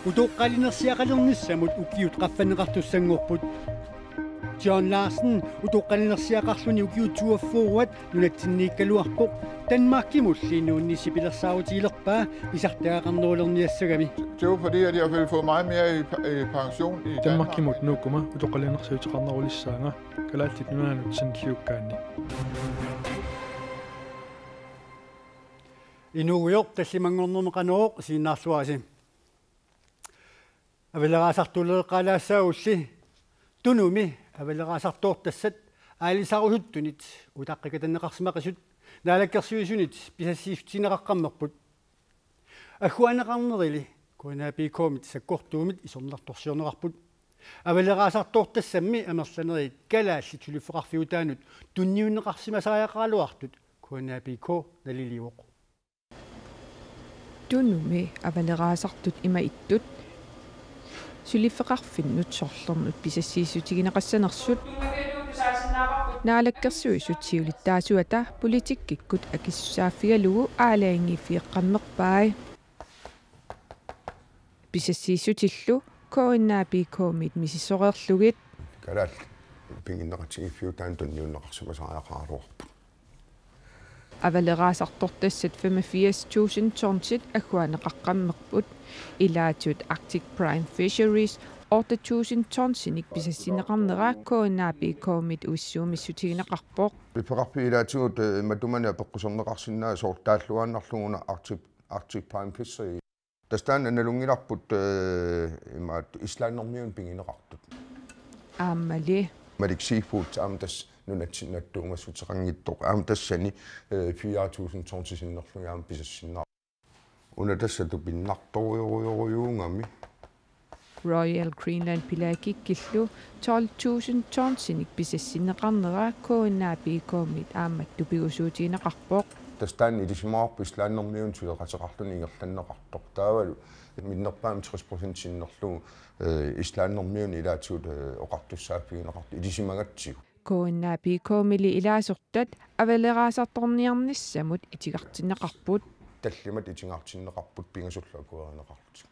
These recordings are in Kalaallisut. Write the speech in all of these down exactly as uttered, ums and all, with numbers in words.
Utoqqalinersiaqalernissamut ukiut qaffanneqartussanngorput. John Larsen utoqqalinersiaqarluni ukiut toogfyrre nunatsinniikkaluarpoq. Danmarkimulli nuunnissi pilersaarutigilerpaa isartagaqarnerulerniassagami. Det er jo fordi, at jeg ville få meget mere i, i pension i Danmark. Danmarkimut nuukkuma utoqqalinersiuteqarnerulissaanga Kalaallit Nunaannut sanilliukkaanni. Inuugujoq tallimanngornermi Qanorooq isiginnaarluarisi. Avaleraasartuulereqqaalaassaagulli Tunumi avaleraasartoortassat aalisarusuttunit utaqqikatanneqarsimaqisut Naalakkersuisunit pisassiissutigineqaqqammerput. Agguaanneqarnerili K N A P K-mit sakkortuumit isornartorsiorneqarput. Avaleraasartoortassammi amerlanerit kalaallit suliffeqarfiutaannut tunniunneqarsimasariaqaraluartut K N A P K nalilivoq. Tunumi avaleraasartut ima ittut suliffeqarfinnut sorlernut pisassiissutigineqassanersut. Naalakkersuisut siulittaasuata politikkikkut akisussaaffigalugu aalajangiiffigeqqammerpai. Pisassiissutillu K N A P K-mit misissoreerlugit. Kalaallit piginneqatigiiffiutaannut tunniunneqarsimasariaqaraluarput. Avaleraasartoortassat femogfirs tusind tonsit agguaanneqaqqammerput. Ilaatigut Arctic Prime Fisheries otte tusind tonsinik pisassinneqarnera K N A P K-mit uissuumissutigineqarpoq. Suliffeqarfiit ilaatigut, eh, matumani apeqquserneqarsinnaasut soorlu taalluaannarlugu una Arctic, Arctic Prime Fisheries. Tassa taanna nalunngilarput, eh, imaattoq Islandermiunut pigineqartut. Aammali. Malik Seafood aamma tassa nunatsinni attuumassuteqanngitsoq aamma tassani, eh, fire tusind tonsit sinnerlugit aamma pisassinneqarpoq. Una tassa tupinnartorujorujorujuugami. Royal Greenland Pelagicillu tolv tusind tonsinik pisassinneqarnera K N A P K-mit aamma tupigusuutigineqarpoq. Tassa taanna ilisimavarput Islandermiunut suleqateqarluni ingerlanneqartoq. Taavalu minnerpaamik tres procent sinnerlugu, eh, Islandermiunut ilaatigut, eh, oqartussaaffigineqartoq ilisimagatsigu. K N A P K-mili ilaasortat avaleraasartorniarnissamut itigartinneqarput. Tallimat itigartinneqarput pingasullu akuerineqarlutik.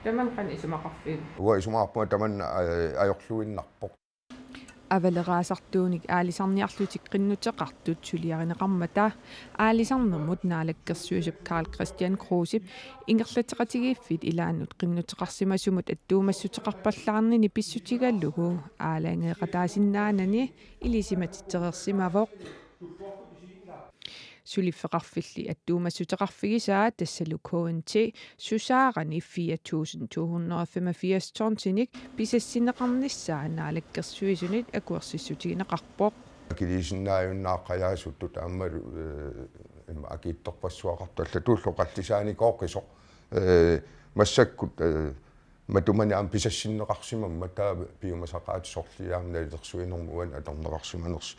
Tamanna qanoq isumaqarfigivit? Uanga isumaqarpunga tamanna, eh, ajorluinnarpoq. Avaleraasartuunik aalisarniarlutik qinnuteqartut suliarineqarmata aalisarnermut naalakkersuisup Karl-Kristian Krusep ingerlatseqatigiiffit ilaannut qinnuteqarsimasumut attuumassuteqarpallaarnini pissutigalugu aalajangeeqataasinnaanani ilisimatitsereersimavoq. Suliffeqarfilli attuumassuteqarfigisaa tassalu K N T susaarani fire tusind to hundrede og femogfirs tonsinik pisassinneqarnissaa naalakkersuisunit akuersissutigineqarpoq. Akiliisinnaajunnaaqqajaasutut aammalu, eh, ima akiitsorpassuaqartut allatullu oqallisaanikooqqisoq, eh, massakkut, eh, matumani aamma pisassinneqarsimammat taava piumasaqaatit sorliit aamma nalilersuinermut uani atorneqarsimanersut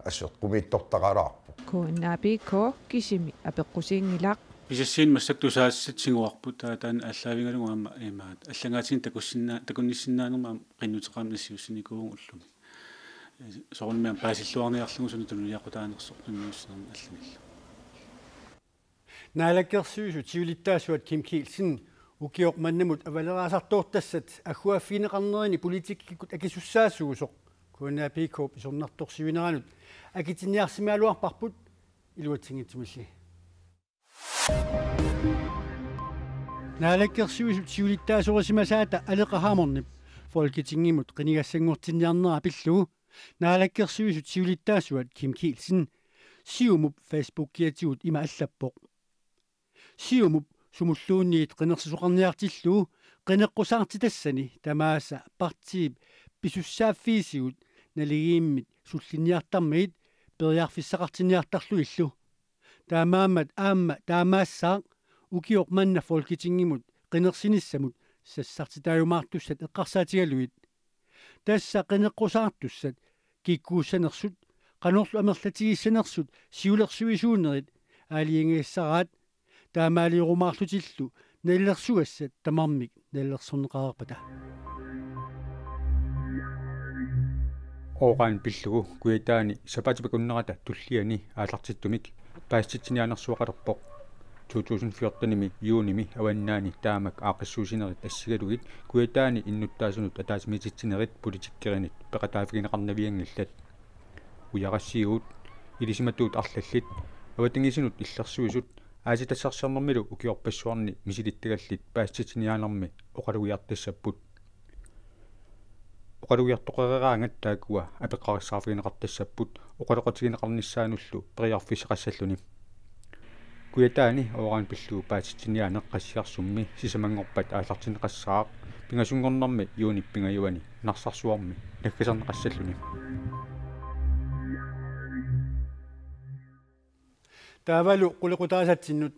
aseqqumiitsortaqalaarpoq. K N A P K kisimi apeqqusiinngilaq. Pisassiinik massakkut tusaassat tiguarput, taava taanna aallaavigalugu aamma imaat allagaatigineq takussinnaa-, takunnissinnaanermut aamma qinnuteqarneq nassiussinikuuvugut ullumi. Soorunami aamma paasilluarniarlugu suna tunuliaqutaanersoq tunniussinermi allanillu. Naalakkersuisut siulittaasuat Kim Kielsen ukioq mannamut avaleraasartoortassat agguaaffigineqarnerini politikkikkut akisussaasuusoq K N A P K-p isornartorsiuineranut akitinniarsimagaluarparput iluatsinngitsumilli. Naalakkersuisut siulittaasorisimasaata Aleqa Hammondip Folketingimut qinigassanngortinniarnera pillugu Naalakkersuisut siulittaasuat Kim Kielsen Siumup Facebookiatigut ima allappoq: Siumup sumulluunniit qinersisoqarniartillugu qineqqusaartitassani tamaasa partiip pisussaaffiisigut naligiimmit sullinniartarmagit periarfissaqartinniartarlugillu. Taamaammat aamma taamaassaaq ukioq manna Folketingimut qinersinissamut sassartitaajumaartussat eqqarsaatigalugit. Tassa qineqqusaartussat kikkuussanersut, qanorlu amerlatigissanersut siulersuisuunerit aalajangigassaraat, taamaaliorumaarlutillu nalilersugassat tamarmik nalilersorneqareerpata. Ooqaani pillugu Kujataani sapaatip akunnerata tulliani aallartittumik paasititsiniaanersuaqalerpoq. to tusind fjortenimi juunimi Avannaani taamak aaqqissuussinerit assigalugit Kujataani innuttaasunut ataatsimiititsinerit politikkerinit peqataaffigineqarnavianngillat. Ujarassiuut, ilisimatuut arlallit, avatangiisinut illersuisut, aasitassarsiornermilu ukiorpassuarni misilittagallit paasititsiniaanermi oqalugiartassapput. Oqalugiartoqareeraangat taakkua apeqqarissaarfigineqartassapput oqaloqatigineqarnissaanullu periarfissaqassalluni. Kujataani uran pillugu paasitsiniaaneq Qassiarsummi sisamanngorpat aallartinneqassaaq pingasunngornermi juunip pingajuani Narsarsuarmi naggaserneqassalluni. Taavalu qulequtaasatsinnut.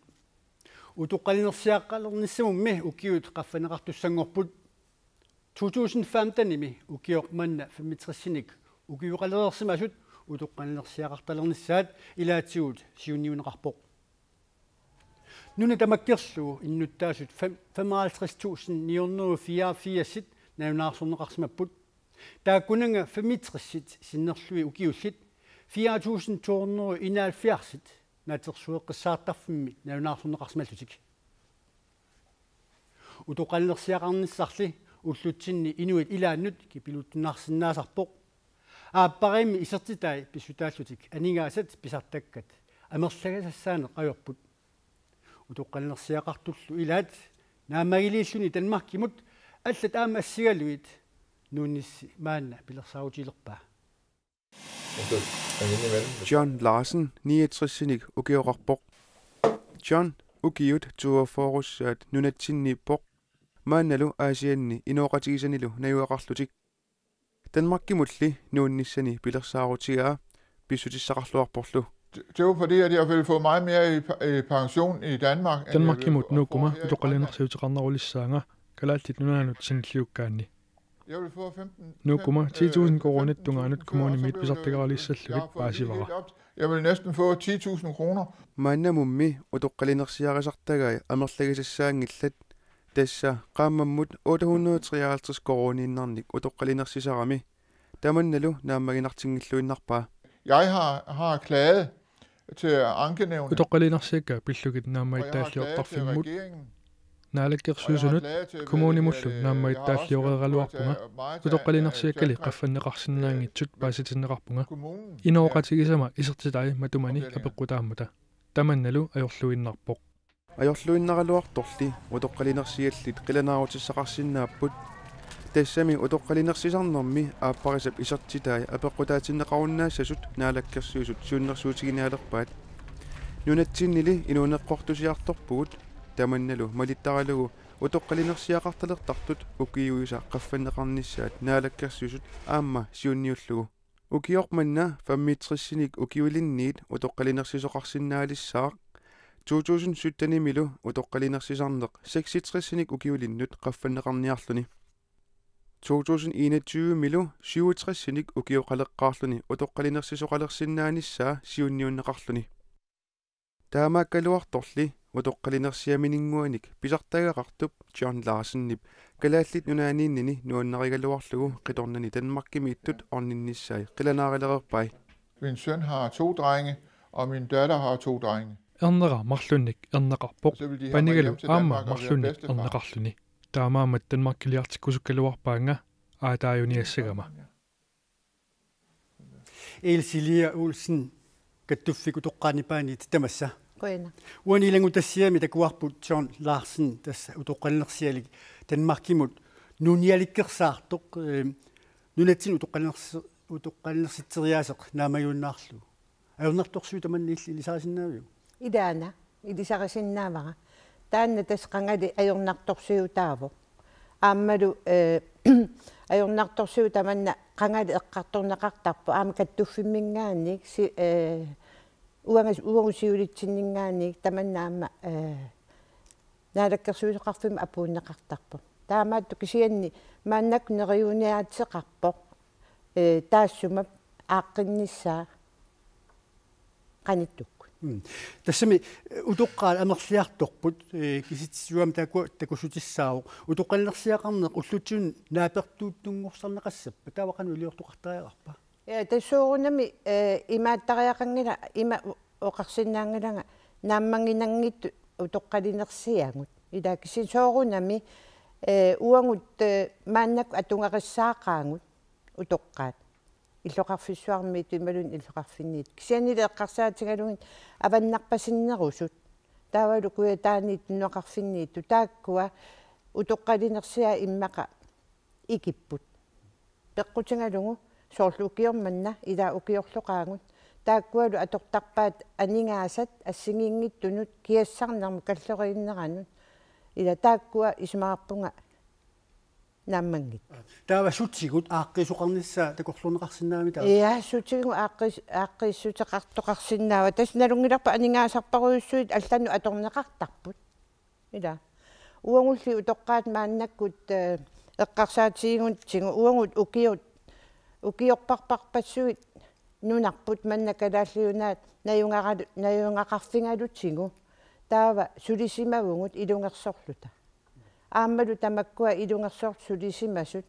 Utoqqalinersiaqalernissamummi ukiut qaffanneqartussanngorput. To tusind femtenimi ukioq manna femogtresinik ukioqalereersimasut utoqqalinersiaqartalernissaat ilaatigut siunniunneqarpoq. Nuna tamakkerlugu innuttaasut fem-, femoghalvtreds tusind ni hundrede og fireogfirs nalunaarsorneqarsimapput. Taakkunannga femogtres sinnerlugit ukiullit fire tusind to hundrede og enoghalvfjerds naatsorsueqqissaartarfimmi nalunaarsorneqarsimallutik. Utoqqalinersiaqarnissarli ullutsinni inuit ilaannut kipiluttunnarsinnaasarpoq. Aappariimmi isertitai pissutaallutik aningaasat pisartakkat amerlagasassaaneq ajorput. Utoqqalinersiaqartullu ilaat naammagiliilluni Danmarkimut allat aamma assigalugit nuunnissi maanna pilersaarutigilerpaa. John Larsen, niogtresinik ukioqarpoq. John, ukiut toogfyrreussaat nunatsinniippoq. Maannalu Aasianni inooqatigisanilu najugaqarlutik. Danmarkimulli nuunnissani pilersaarutigaa pissutissaqarluarporlu. Det var fordi, at jeg ville få meget mere i, i pension i Danmark, end jeg ville Danmarkimut få nuukkuma her i Grønland. Utoqqalinersiuteqarnerulissaanga Kalaallit Nunaannut sanilliukkaanni. Jeg ville få femten, Nuukkuma femten, øh, ti tusind koruunit femten tusind tungaanut kommunimiit pisartagaleralissallugit paasivara. Jeg har fået lige helt op. Jeg vil næsten få ti tusind kroner. Maannamummi utoqqalinersiarisartagai amerlagisassaanngillat, tassa qaammammut otte hundrede treoghalvtreds koruuniinnarnik utoqqalinersisarami. Tamannalu naammaginartinngilluinnarpaa. Jeg har, har klaget til ankenævnet. Utoqqalinersiakka pillugit naammagittaalliortarfimmut. Naalakkersuisunut kommunimullu naammagittaallioreeraluarpunga. Utoqqalinersiakkali qaffanneqarsinnaanngitsut paasitinneqarpunga. Inooqatigisama isertitai matumani apeqqutaammata. Tamannalu ajorluinnarpoq. Ajorluinnaraluartorli utoqqalinersiallit qilanaarutissaqarsinnaapput. Tassami utoqqalinersisarnermi aapparisap isertitai apeqqutaatinneqarunnaassasut Naalakkersuisut siunnersuutigineqalerpaat. Nunatsinnili inuuneqqortusiartorpugut, tamannalu malittaralugu utoqqalinersiaqartalertartut ukiuisa qaffanneqarnissaat Naalakkersuisut aamma siunniullugu. Ukioq manna femogtresinik ukiulinniit utoqqalinersisoqarsinnaalissaaq, to tusind syttenimilu utoqqalinersisarneq seksogtresinik ukiulinnut qaffanneqarniarluni. To tusind enogtyvemilu syvogtresinik ukioqaleqqaarluni utoqqalinersisoqalersinnaanissaa siunniunneqarluni. Taamaakkaluartorli utoqqalinersiamininnguanik pisartagaqartup John Larsenip Kalaallit Nunaanniinnini nuannarigaluarlugu qitornani Danmarkimiittut orninnissai qilanaarilereerpai. Min søn har to drenge, og min datter har to drenge. Ernera marlunnik erneqarpoq. Så vil de have mig hjem til Danmark og være bedstefar. Panigalu aamma marlunnik erneqarluni. Taamaammat Danmarkiliartikkusukkaluarpaannga aataajuniassagama. Else Lea Olsen, Kattuffik utoqqaani paaniit tamassa. Qujanaq. Uani ilanngutassiami takuarput John Larsen, tassa utoqqalinersialik Danmarkimut nuunnialikkersaartoq, eh, nunatsinni utoqqalinersi-, utoqqalinersitseriaaseq naammagiunnaarlugu. Ajornartorsiut tamanna illit ilisarisinnaaviuk? Ilaana, ilisarisinnaavara. Taanna tassa qangali ajornartorsiutaavoq. Aammalu, eh, ajornartorsiut tamanna qangali eqqartorneqartarpoq. Aamma Kattuffimminngaanniit si-, eh, uanga, uagut siulitsinninngaanniit tamanna aamma, eh, Naalakkersuisoqarfimmi apuunneqartarpoq. Taamaattoq kisianni maannakkut neriuuniaateqarpoq, eh, taassuma aaqqinnissaa qanittukkut. Mm. Tassami, eh, utoqqaat amerliartorput, eh, kisitsisiuami taku-, takussutissaavoq. Utoqqalinersiaqarneq ullutsinnut naapertuuttunngorsarneqassappat, taava qanoq iliortoqartariaqarpa? Ja, tassa soorunami, eh, imaattariaqanngilaq, ima u-, oqarsinnaanngilanga naammaginanngitsut Utoqqalinersiagut. Ila kisianni soorunami, eh, uagut, eh, maannakkut atugarissaaqaagut utoqqaat. Illoqarfissuarmiittut imaluunniit illoqarfinniittut. Kisiannili eqqarsaatigalugit avannarpasinnerusut. Taavalu Kujataaniittut nunaqarfinniittut. Taakkua utoqqalinersiaat immaqa ikipput. Peqqutigalugu soorlu ukioq manna ila ukiorlu qaagut. Taakkualu atortarpaat aningaasat assigiinngitsunut kiassarnermut kalloriinneranut. Ila taakkua isumaqarpunga naammanngitsut. Taava sutigut aaqqiisoqarnissaa takorloorneqarsinnaammi taava? Ja, sutigut aaqqiis-, aaqqiissuteqartoqarsinnaava. Tassa nalunngilarput aningaasarparujussuit allanut atorneqartarput. Ila. Uagulli utoqqaat maannakkut, eh, eqqarsaatigigatsigu uagut ukiut, ukiorparparpassuit nunarput manna Kalaallit Nunaat najugara-, najugaqarfigalutigu. Taava sulisimavugut ilungersorluta. Aammalu tamakkua ilungersortut sulisimasut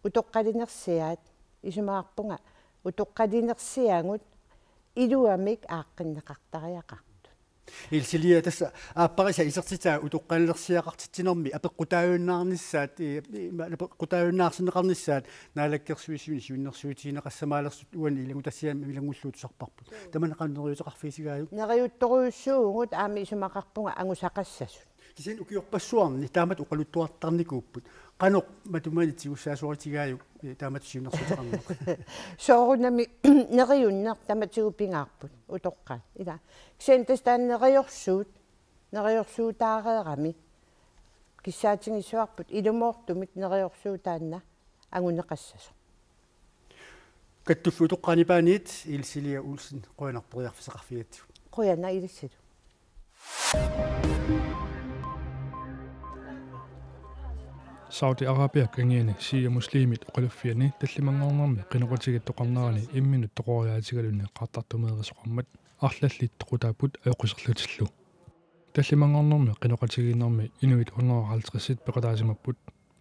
utoqqalinersiaat isumaqarpunga utoqqalinersiagut iluamik aaqqinneqartariaqartut. Ilsilia tassa aapparisa isertitaa utoqqalinersiaqartitsinermi apeqqutaajunnaarnissaat, i, i, ma-, apeqqutaajunnaarsinneqarnissaat Naalakkersuisuni siunnersuutigineqassamaalersoq uani ilanngutassiami ilanngullugu tusarparput. Tamanna qanoq neriuuteqarfigisigaajuk? Neriuttorujussuuvugut aamma isumaqarpunga angusaqassasut. Kisianni ukiorpassuarni taamatut oqaluttuartarnikuupput. Qanoq matumani tigussaasoritigaajukku, eh, taamatut siunnersuuteqarneq? Soorunami neriunneq tamatigut pingaarput utoqqaat. Ila. Kisianni tassa taanna neriorsuut, neriorsuutaareerami kissaatigissavarput ilumoortumik neriorsuut taanna anguneqassasoq. Kattuffiup toqqaani paaniit Ilsilia Olsen, qujanaq periarfissaqarfigigatsigut. Qujanaq Ilsilu. Saudi Arabiap kangiani shia muslimit oqaluffiani tallimanngornermi qinoqatigiittoqarnerani imminut toqoriaatigaluni qaartartumeerisoqarmat arlallit toqutaapput ajoquserlutillu. Tallimanngornermi qinoqatigiinnermi inuit hundrede og halvtreds peqataasimapput.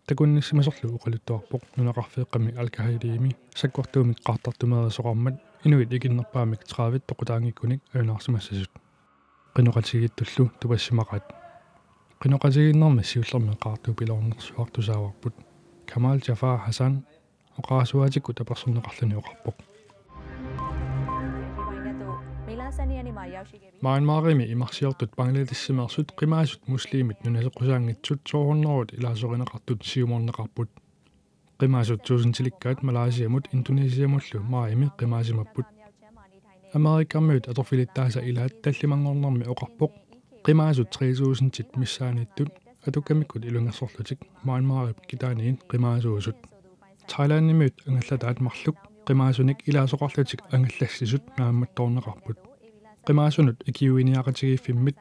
Takunnissimasorlu oqaluttuarpoq nunaqarfeeqqami Al-Kahiliimi sakkortuumik qaartartumeerisoqarmat inuit ikinnerpaamik tredive toqutaanngikkunik ajunaarsimassasut. Qinoqatigiittullu tupassimaqaat. Qinoqatigiinnermi siullermi qaartuupiloornersuaq tusaavarput. Kamal Jafar Hassan oqarasuaatikkut tapersersorneqarluni oqarpoq. Myanmarimi imarsiortut Bangladeshimeersut qimaasut muslimit nunaseqqusaanngitsut to hundrede ilaasorineqartut siumorneqarput. Qimaasut tuusintilikkaat Malaysiamut Indonesiamullu maajimi qimaasimapput. Amerikamiut atorfilittaasa ilaat tallimanngornermi oqarpoq qimaasut tre tusindit missaanniittut atukkamikkut ilungersorlutik Myanmarip kitaaniit qimaasuusut. Thailandimiut angallataat marluk qimaasunik ilaasoqarlutik angallassisut naammattoorneqarput. Qimaasunut ikiuiniaqatigiiffimmit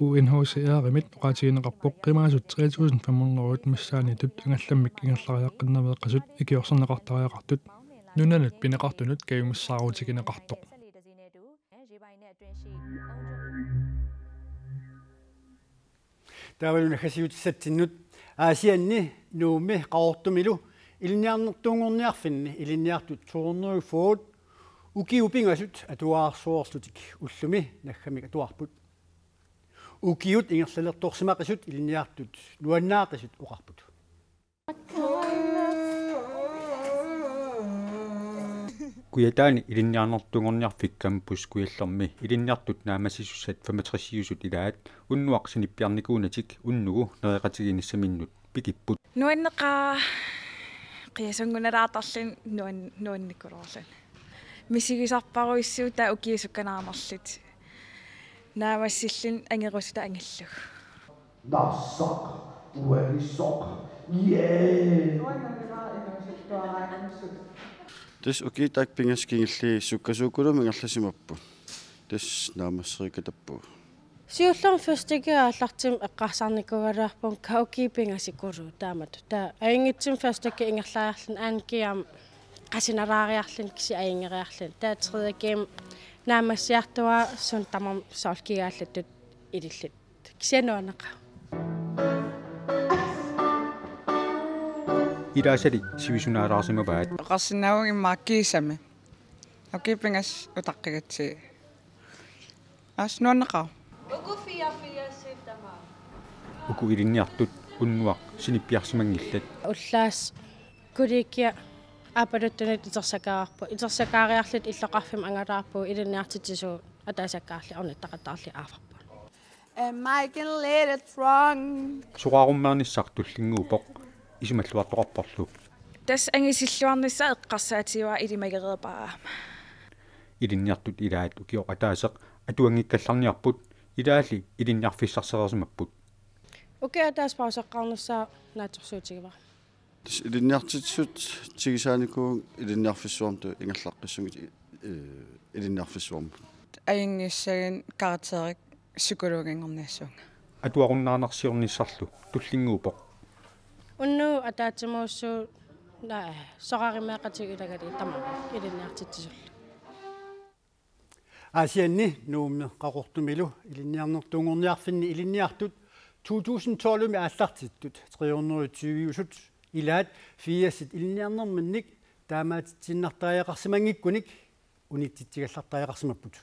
U N H C R-imit oqaatigineqarpoq qimaasut tre tusind fem hundrede missaanniittut angallammik ingerlariaqqinnaveeqqasut ikiorserneqartariaqartut nunanut pineqartunut kajumissaarutigineqartoq. Taavalu naggasiutissatsinnut Aasianni Nuummi Qaqortumilu ilinniarnertuunngorniarfinni ilinniartut to hundrede og fyrre ukiut pingasut atuarsuorlutik ullumi naggammik atuarput. Ukiut ingerlalertorsimaqisut ilinniartut nuannaaqisut oqarput. Kujataani ilinniarnertuunngorniarfik Campus Kujallermi ilinniartut naammassisussat femogtresiusut ilaat unnuaq sinippiarnikuunatik unnugu nereqatigiinnissaminnut pikipput. Nuanneqaaq, qiasunngunalaartarluni nuan-, nuannikuloorluni. Misigisarparujussuuvoq taava ukiut sukkanaarnerlutik. Naammassilluni angerusutaq angerlugu. Narsaq, uagissoq, yeah! Tassa ukiut taakku pingasut kingulliit sukkasuukulummik ingerlasimapput. Tassa naammassereeqqatappugut. Siullermik første G aallartimmi eqqarsarnikuugaluarpunga ukiut pingasukuluupput taamatut. Taava ajunngitsumik første G ingerlariarluni anden G aamma qasinalaariarluni kisianni ajunngeriarluni. Taava tredje G naammassiartuaarluni tamarmik soorlu kigaallattut ilillutik. Kisianni nuanneqaaq. Ilaasalik sivisunaalaarsimavaat. Oqarsinnaavunga immaqa kiisami. Ukiut pingasut utaqqigatsigu. Assut nuanneqaaq. Uku ilinniartut unnuaq sinippiarsimanngillat. Ullaaq kollegiat aappaluttunik itersakaarput. Itersakaariarluta illoqarfimmi angalaarpugut, ilinniartitsisugut ataasiakkaarlugit ornittaqattaarlugit aaffarput. And Michael later drunk. Soraarummeernissaq tullinnguuppoq isumalluartoqarporlu. Tassa angisilluarnissaq eqqarsaatigivara ilimagereerpara aamma. Ilinniartut ilaat ukioq ataaseq atuanngikkallarniarput, ilaalli ilinniarfissarsereersimapput. Ukioq ataaseq pauseqqaarnissaa naatsorsuutigivara. Tassa ilinniartitsisut tigusaanikuu ilinniarfissuarmut ingerlaqqissuunngitsoq, eh, ilinniarfissuarmut. Ajunngissagin karakterik psykologinngorniassuunga. Atuarunnaarnarsiornissarlu tullinnguuppoq. Unnuup ataatsimoorsuup naa soraarummeeqatigut ilagalugit tamaat ilinniartitsisullu. Aasianni Nuummi Qaqortumilu ilinniarnertuunngorniarfinni ilinniartut to tusind tolv-imi aallartittut tre hundrede tyve-usut ilaat firsit ilinniarnerminnik taamaatitsiinnartariaqarsimanngikkunik unitsitsigallartariaqarsimapput.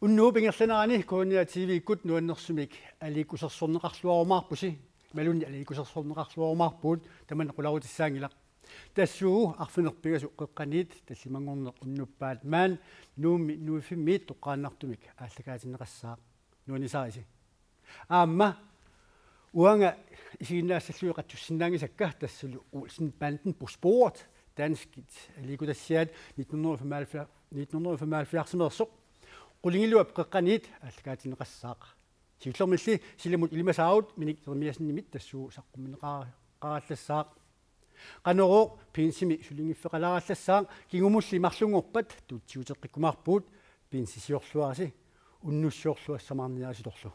Unnuup ingerlanerani K N R T V-kkut nuannersumik aliikkusersorneqarluarumaarpusi, imaluunniit aliikkusersorneqarluarumaarpugut, tamanna qularutissaanngilaq. Tassuugu arfineq-pingasut qeqqaniit tallimanngorneq unnuppat maani Nuummi N F M-it toqqaannartumik aallakaatinneqassaaq. Nuannisarisi? Aamma uanga isiginnaassallugu qatsussinnaanngisakka, tassalu Olsen Banden på sporet, danskit aliikkutassiaat nitten hundrede og femoghalvfjerds, nitten hundrede og femoghalvfjerds-imeersoq, qulingiluat qeqqaniit aallakaatinneqassaaq. Siullermilli silamut ilimasaarut Minik Jeremiassenimit tassuugu saqqummiunneqarallassaq. Qanorooq pinsimi sulinngiffeqalaarallassaaq, kingumulli marlunngorpat tuutsiuteqqikkumaarpugut, pinsisiorluarisi unnussiorluassamaarniarisitorlu.